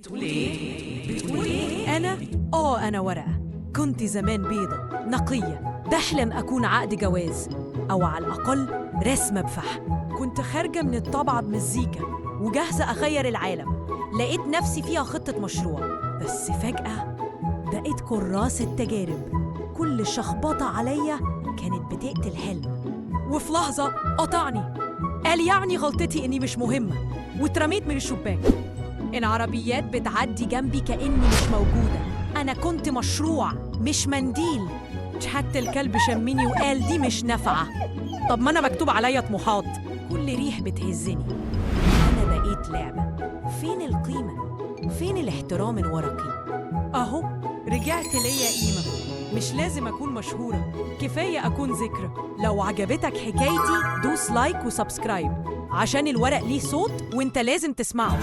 بتقول ايه؟ بتقول ايه؟ انا ورقة. كنت زمان بيضة نقية، بحلم اكون عقد جواز او على الاقل رسمة بفحم. كنت خارجة من الطبعة بمزيكا وجاهزة اغير العالم. لقيت نفسي فيها خطة مشروع، بس فجأة بقيت كراس التجارب. كل شخبطة عليا كانت بتقتل حلم، وفي لحظة قطعني. قال يعني غلطتي إني مش مهمة، واترميت من الشباك. العربيات بتعدي جنبي كأني مش موجودة. أنا كنت مشروع مش منديل. حتى الكلب شمني وقال دي مش نافعة. طب ما أنا مكتوب عليا طموحات. كل ريح بتهزني. أنا بقيت لعبة. فين القيمة؟ فين الاحترام الورقي؟ أهو رجعت ليا قيمة. مش لازم أكون مشهورة، كفاية أكون ذكرى. لو عجبتك حكايتي دوس like و subscribe، عشان الورق ليه صوت وانت لازم تسمعه.